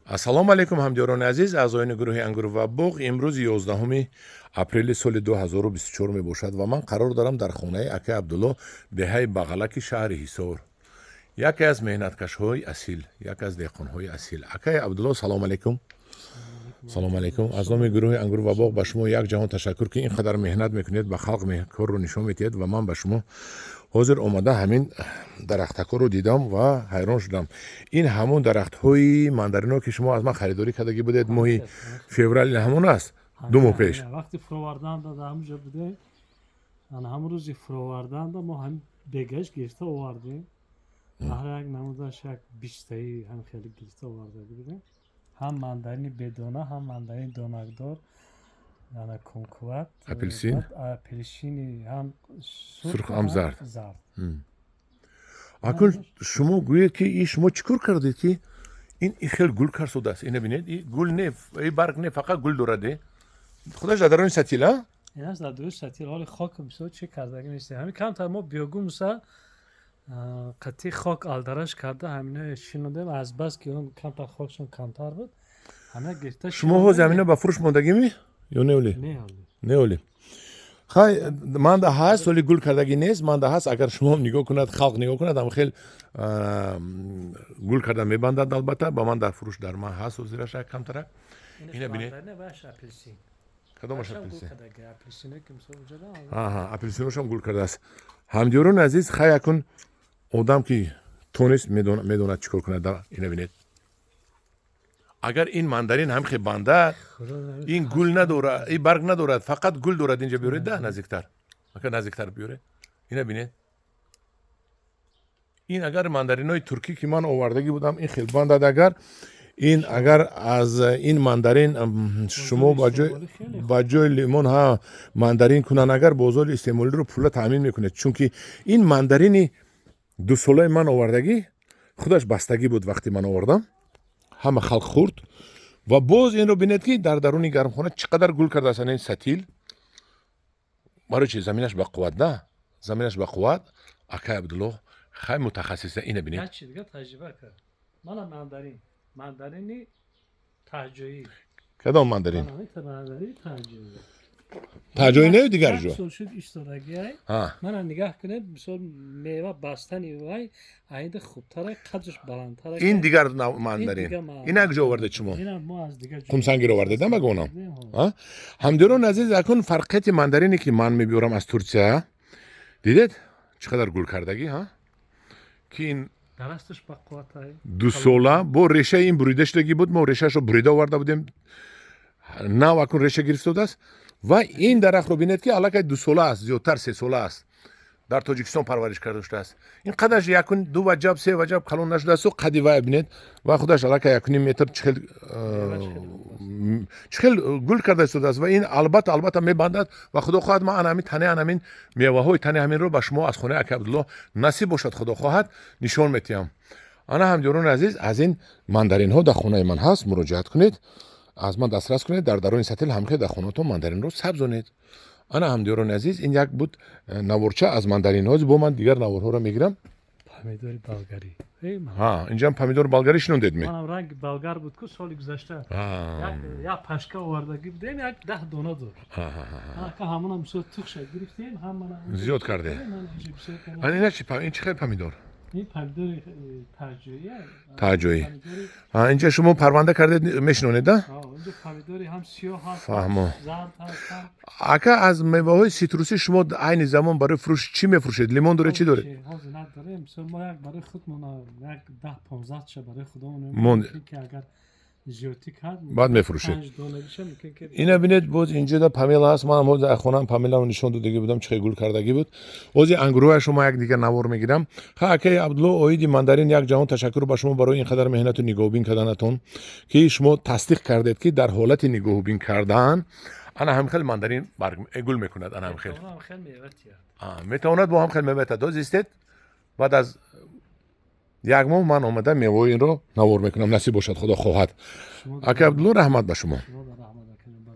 Ассалому алайкум, ҳамдиёрони азиз, аъзоёни гурӯҳи «Ангур ва боғ». Имрӯз 11 апрели соли 2024 мебошад ва ман қарор дорам дар хонаи акаи Абдулло, деҳаи Бағалаки шаҳри Ҳисор, яке аз меҳнаткашҳои асил, яке аз деҳқонҳои асил. Акаи Абдулло, салому алайкум, салому алайкум. Аз номи гурӯҳи «Ангур ва боғ» ба шумо як ҷаҳон ташаккур, ки ин қадар меҳнат мекунед, ба халқ корро нишон медиҳед. Ва ман ба шумо ҳозир омада, ҳамин дарахтакҳоро дидам ва ҳайрон шудам. Ин ҳамон дарахтҳои мандарино, ки шумо аз ман харидорӣ кардагӣ будед моҳи феврал, ҳамон аст, 2 моҳ пеш? Вақти фуроварданда дар ҳамонҷо будем, ана ҳамон рӯзи фуроварданда мо ҳамин бегаш гирифта овардем. Ҳар як намудаш як бистаи ҳам хеле гирифта оварда будем, ҳам мандарини бедона, ҳам мандарини донакдор, ана кумкват. Апелсин. Апелсини ҳам. Сурх, ҳам зард. Зард. Акун шумо гӯед, ки и шумо чӣ кор кардед, ки ин и хел гул карсудааст? Ина бинед, и гул не, и барг не, фақат гул дорад, худаш дар даруни сатил, а? Инаш дар дуруни сатил. Ҳоли хок бисёр чӣ кардагӣ нестем, ҳамин камтар мо биогумуса қатъи хок алдараш карда, ҳамино шинодем. Аз бас ки он камтар хокшон камтар буд, ҳамина гирифта. Шумо ҳозир ҳамино ба фурӯш мондагими ё не оли? Не оли. Хай, манда ҳаст, соли гул кардагӣ нест, манда ҳаст. Агар шумо нигоҳ кунад, халқ нигоҳ кунад, ам хел гул карда мебандад. Албатта, ба ман дар фурӯш дар ман ҳаст ҳозираша камтарак. Ина бинед. Кадомаш апелсин? Апелсиношам гул кардааст. Ҳамдиёрони азиз, хай, акун одам ки тонист, медонад чӣ кор кунад. Ина бинед, агар ин мандарин ҳамхе бандад, ин гул надорад, ин барг надорад, фақат гул дорад. Инҷа биёред, да наздиктар, ака, наздиктар биёред. Ина бинед, ин агар мандаринои туркӣ, ки ман овардагӣ будам, ин хел бандад, агар ин, агар аз ин мандарин шумо ба ҷои лимон ҳа мандарин кунанд, агар бозори истеъмолиро пурра таъмин мекунед, чунки ин мандарини дусолаи ман овардагӣ худаш бастагӣ буд. Вақте ман овардам, ҳама халқ хӯрд. Ва боз инро бинед, ки дар даруни гармхона чӣ қадар гул кардааст. Ин сатил барои чи? Заминаш бақувват, на, заминаш бақувват. Акай Абдулло хай мутахассиса, ина бинед. Як чи дига таҷриба кард. Мана мандарин, мандарини таҳҷоӣ. Кадом мандарин? Мандарини таҳҷоӣ. Таҳҷоӣ не, дигар ҷо. Сол шуд истодагиай. Мана нигаҳ кунед, мисол, мева бастани вай айда хубтара, қадраш баландтара. Ин дигар мандарин. Ин як ҷо овардед шумо? Қумсангир овардед, на, багонам. Ҳамдиёрони азиз, акун фарқияти мандарине, ки ман мебиёрам аз Турсия, дидед, чӣ қадар гул кардагӣ, ҳа, ки ин дарахташ бақувватай. Дусола бо решаи ин бурида шудагӣ буд, мо решаашро бурида оварда будем, нав акун реша гирифтодааст. Ва ин дарахтро бинед, ки аллакай дусола аст, зиёдтар сесола аст, дар Тоҷикистон парвариш карда шудааст. Ин қадаш якун 2 ваҷаб, 3 ваҷаб калон нашудаасту қади вай бинед, ва худаш аллакай 1,5 метр чӣ хел гул карда истодааст. Ва ин албатта, албатта мебандад ва худо хоҳад, ман ана ҳамин тане, ана ҳамин меваҳои тани ҳаминро ба шумо аз хонаи ака Абдулло, насиб бошад, худо хоҳад, нишон метиҳам. Ана, ҳамдиёрони азиз, аз ин мандаринҳо дар хонаи ман ҳаст, муроҷиат кунед, аз ман дастрас кунед, дар даруни сатил ҳамхел дар хонатон мандаринро сабзонед. Ана, ҳамдиёрони азиз, ин як буд наворча аз мандаринҳо. Бо ман дигар наворҳоро мегирам. Помидори болгарӣ. Ҳа, инҷам помидори болгарӣ шинондед ме? Манам ранги болгар буд ку. Соли гузашта як пачка овардагӣ будем, як 10 дона дор. Ака, ҳамонам бисёр тухша гирифтем, ҳамана. Зиёд карде. Ана, ина чи, ин чӣ хел помидор? Ин помидори таҳҷоӣ. Таҳҷоӣ. Инҷа шумо парванда кардед, мешинонед, а? Инҷо помидори ҳам сиёҳ ҳаст. Фаҳмо. Зард ҳаст ҳам. Ака, аз меваҳои ситрусӣ шумо айни замон барои фурӯш чӣ мефурӯшед? Лимон доред, чӣ доред? Ҳозир надорем. Мисол, мо як барои худмон як 10-15 ша барои худамон Монд. мумкин ки агар зиёдтӣ кард, Баъд мефурӯшед. 5 донагиша мумкин ки. Ина бинед, боз инҷода помела ҳаст. Ман ҳозир дар хонаам помеларо нишон додагӣ будам, чӣ хел гул кардагӣ буд. Ҳозир ангурҳоя шумо як дигар навор мегирам. Ха, акаи Абдулло, оиди мандарин як ҷаҳон ташаккур ба шумо барои ин қадар меҳнату нигоҳубин карданатон, ки шумо тасдиқ кардед, ки дар ҳолати нигоҳубин кардан ана ҳам хел мандарин барг гул мекунад, ана ҳам хел. Метавонам хел мева тиҳад. Метавонад бо ҳам хел мева тиҳад. Ҳозир истед, баъд аз як моҳ ман омада меваҳои инро навор мекунам, насиб бошад, худо хоҳад. Ака Абдулло, раҳмат ба шумо. Шумо.